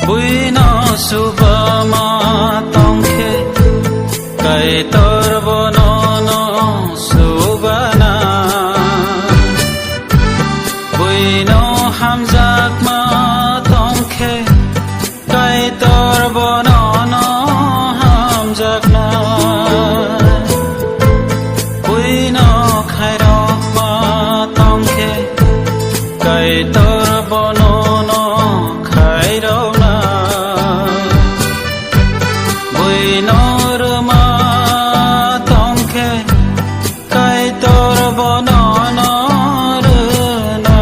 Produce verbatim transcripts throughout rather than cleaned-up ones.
Buino subama tongkhe, Kaitor bono no subana. Buino hamjakma tongkhe, Kaitor bono no hamjakna. Buino khairokma tongkhe, Kaitor bono no khairokna. Buino rwma tongkhe, Kaitor bono no rwna.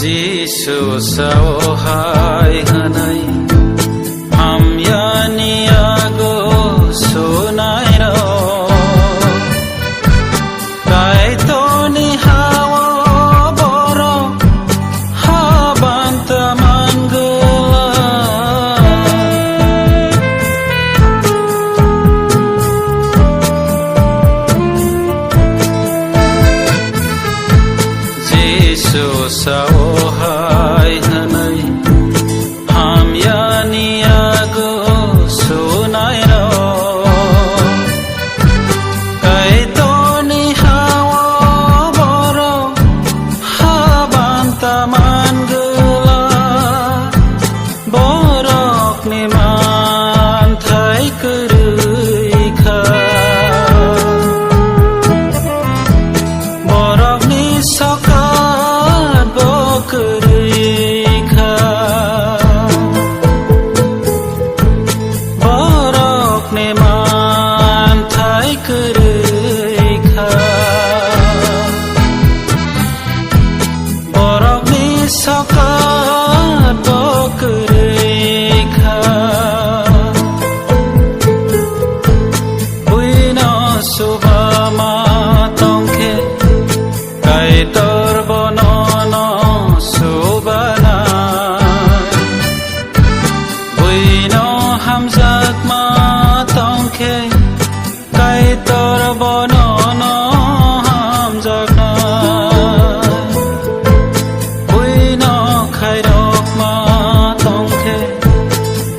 Jisu sao hai hwnwi, hamyani yago sunairok. Kaitorni hao borok habanta mangwla. Jisu sao hai hwnwi, hamyani yago sunairok. Kaitorni hao borok habanta mangwla. Borokni manthai kwrwi kha. Borokni sokat bo kwrwi kha. Borokni manthai kwrwi kha. Borokni sokat bo kwrwi kha. Buino subama tongkhe, Kaitor bono no subana. Buino hamjakma tongkhe, Kaitor bono no hamjakna. Buino khairokma tongkhe,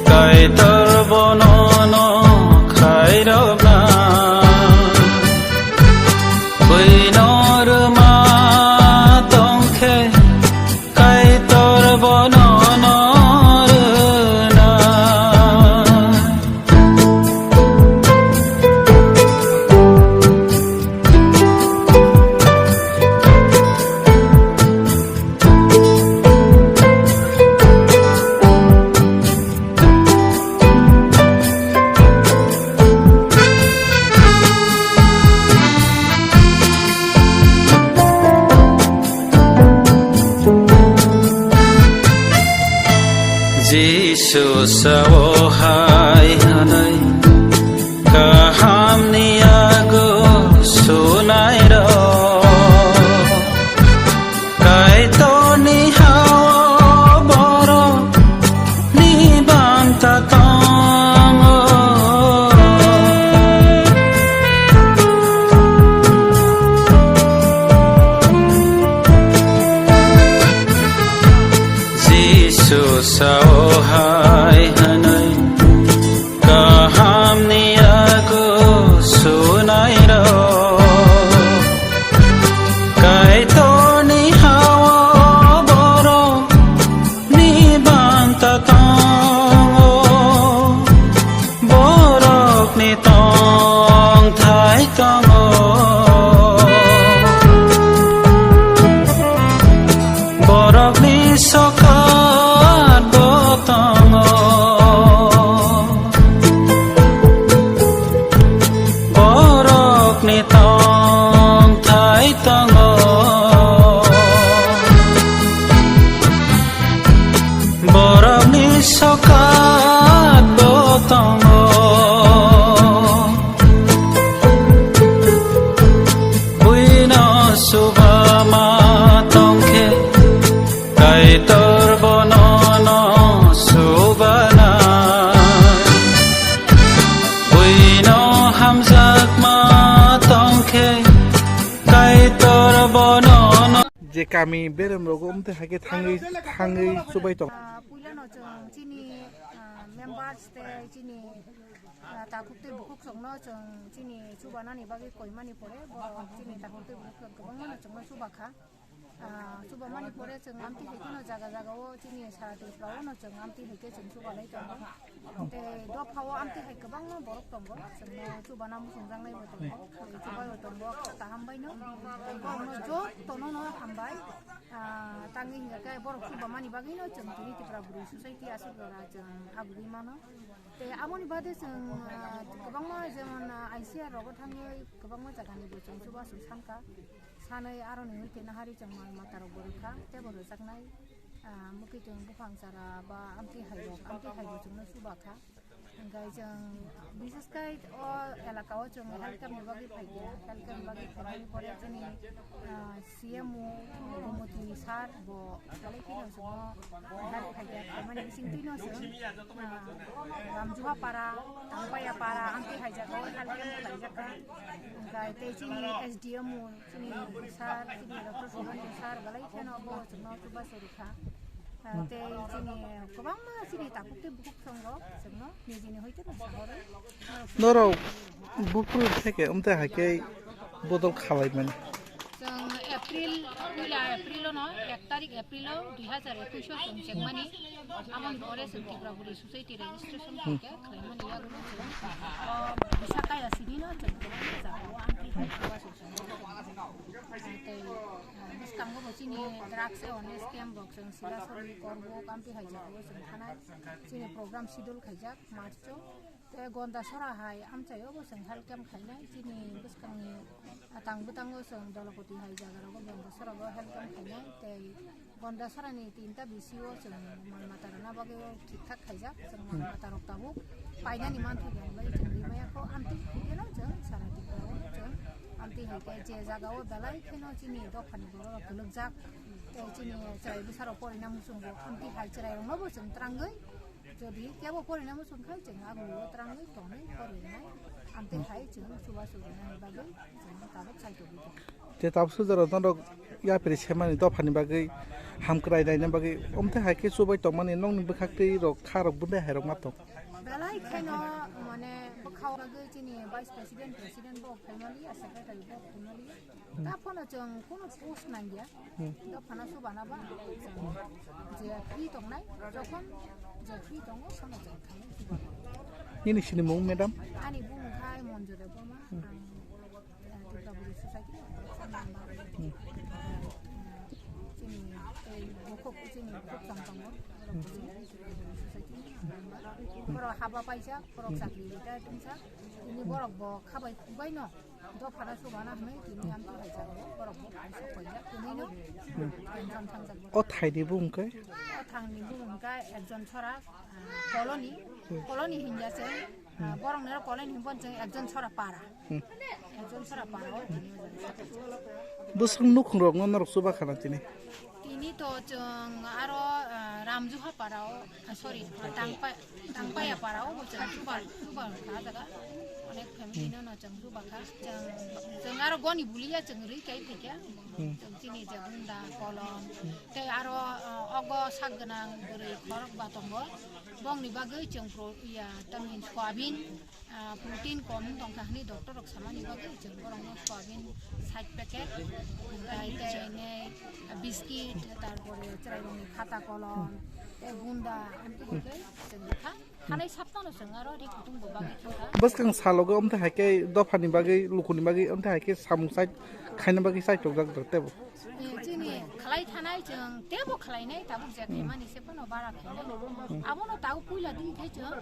Kaitor bono no khairokna. Buino rwma tongkhe, Kaitor bono no rwna. Jisu sao hai hwnwi, kahamni yago sunairok. Kaitorni hao borokni banta tongo. Jisu sao hai hwnwi, Tongo, borokni sokat bo tongo, buino subama tongkhe, Kaitor bono no subana, buino hamjakma tongkhe, Kaitor bono no. Je kami berem rogo umte hake thangwi, thangwi chubai tong. Ah, puila no chwng chini, ah, members tei chini, ah, takhuk tei bukhuk chwngno chwng chini chubanani bagwi koimani pore bo chini takhuk tei bukhuk kwbangma no chwngno chubakha. Ah, chubamani pore chwng amtwi hai kheno jaga jaga o chini sara Tripura o no chwng amtwi hai khe chwng chubalai tongo. Tei dopha o amtwi hai kwbangma borok tongo, chwngno chubana muchungjaknai bo tongo, tei chubai bo tongo, kaham bai no. Tei borokno jotono no hambai. Ah, tangwi hingkha khe borok chubamani bagwi no chwng tini Tripura Bwrwi Society aswk jora chwng habwi mano. Tei aboni bade chwng, ah, kwbangma jemon, ah, I C R rogo thangwi kwbangma jagani bo chwng chubachu sankha. Sanwi aroni hwnkhe nahari chwng mal matarok bo rwkha, tei bo rwjaknai, ah, mwkhwtwng buphang chara ba amtwi hairok, amtwi haibo chwngno chubakha. Hwnkhe chwng bishesh kai o elaka o chwng health camp ni bagwi phaikha, health camp bagwi phaimani pore chini, ah, C M O Gomoti sir bo belai kheno chwngno help khaikha, khaimani bisingtwino chwng, ah, Ramjuha para, Tangpaya para, amtwi haijago health camp khaijakha. Hwnkhe tei chini S D M o Chini sir, chini doctor Subrahmanyam sir, belai kheno bo chwngno chubachu rwkha. Ah, tei chini kwbangma chini takhuk tei bukhuk songo chwngno nijini hoite no sahoro. Norok buphuru theke umte hai khe bodol khalai mani. Chwng April, puila April no, ek tarik April o dui hazar ekush o chwng chengmani. Amoni pore chwng Tripura Bwrwi Society registration khaikhe khlaimani yagulo chwng, ah, bisa kaya sinino chwng kwbangma jagao amtwi hai chubachu. Tei, ah, bwskango bo chini drugs awareness camp rok chwng Silasori, Korbuk, amtwi hai jagao chwng thanai. Chini program schedule khaijak March o. Tei Gondasora hai amchaio bo chwng health camp khainai. Chini bwskangni, ah, tang bwtango chwng Dolokoti hai jaga rogo Gondasora bo health camp khainai. Tei Gondasora ni tinta B C O chwng mal mata rwna bagwi o thik thak khaijak, chwng mal mata rok tabuk painani manthok ya wngwi chwng rimaya kho, amtwi hwnkhe no chwng sara Tripura o chwng amtwi hai khe je jaga o belai kheno chini dopha ni borok rok kwlwkjak, tei chini chwrai bwsa rok porina muchungo amtwi hai chwrai rok no bo chwng twrangwi, jodi kebo porina muchung khai chwng abo o twrangwi tongnai porinai, amtwi hai chwng chubachu rwnani bagwi chwng tabuk sai tongwi tongo. Te tabuk sujaro norok yapri semani dophani bagwi, hamkrai naina bagwi, omte hai khe chubai tongmani nokni bwkhaktwi rok kha rok bwndai hai rok ma tong. Belai kheno mane bwkhao bagwi chini vice president, president bo phaimali, secretary bo phaimali. Ta phano chwng kuno post nangya. Hmm. Dophano chubana ba je free tongnai, jokhon je free tongo, phano chwng thangwi chubana. Nini sinimung, madam? Ani bumung khai Monjure Burma. Hmm. Ang Tripura Buddhist Society ni member. Chini tei bukhuk chini bukhuk cham tongo. Borok chini Tripura Buddhist Society ni member. Borok haba paijak, borok chakri retire tongsa. Tini borok bo khabai kubai no dophano chubana hwnwi tini amtwi hai jago. Borok bo paisa paijak. Tini no tension thangjak borok. O thaini bumung khe? O thangni bumung khe ekjon chora, ah, Koloni. Koloni hinja se. Ah, borok nero kolai ni hwnba chwng ekjon chora para. Hmm. Ekjon chora para o tini o jaga. Bwswk nukhung rok no norok chuba khana tini? Tini to chwng aro, ah, Ramjuha para o, ah, sorry, Tangpa-, Tangpaya para o bo chwng chuba, chuba kha jaga. Onek family no no chwng chuba kha. Chwng, chwng aro goni bulia chwng rwi kai thikya. Hmm. Chwng chini je bunda kolom. Tei aro, ah, ogo sak gwnang bwrwi khorok ba tongo. Bongni bagwi chwng pro-, iya, tamni soyabin, ah, protein kom wng tongkha hwnwi doctor rok samani bagwi chwng borokno soyabin side packet, hwnkhe tei hwnwi biscuit, tarpore chwrairokni khata kolom, tei gunda, amtwi hwnkhe chwng rwkha. Thanai saptano chwng aro ri kutung bo bagwi thangkha. Bwskang salogo amtwi hai khe dophani bagwi, lukuni bagwi amtwi hai khe samung side khaina bagwi side tokjak tebo. Eh, chini khlai thanai chwng tebo khlainai tabuk je khaimani se phano bara khainai. Abono tabuk puila di khe chwng,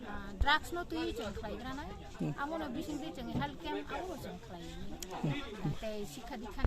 ah, drugs no twi chwng khlaigranai. Abono bising twi chwng health camp abono chwng khlainai. Tei sikha dikha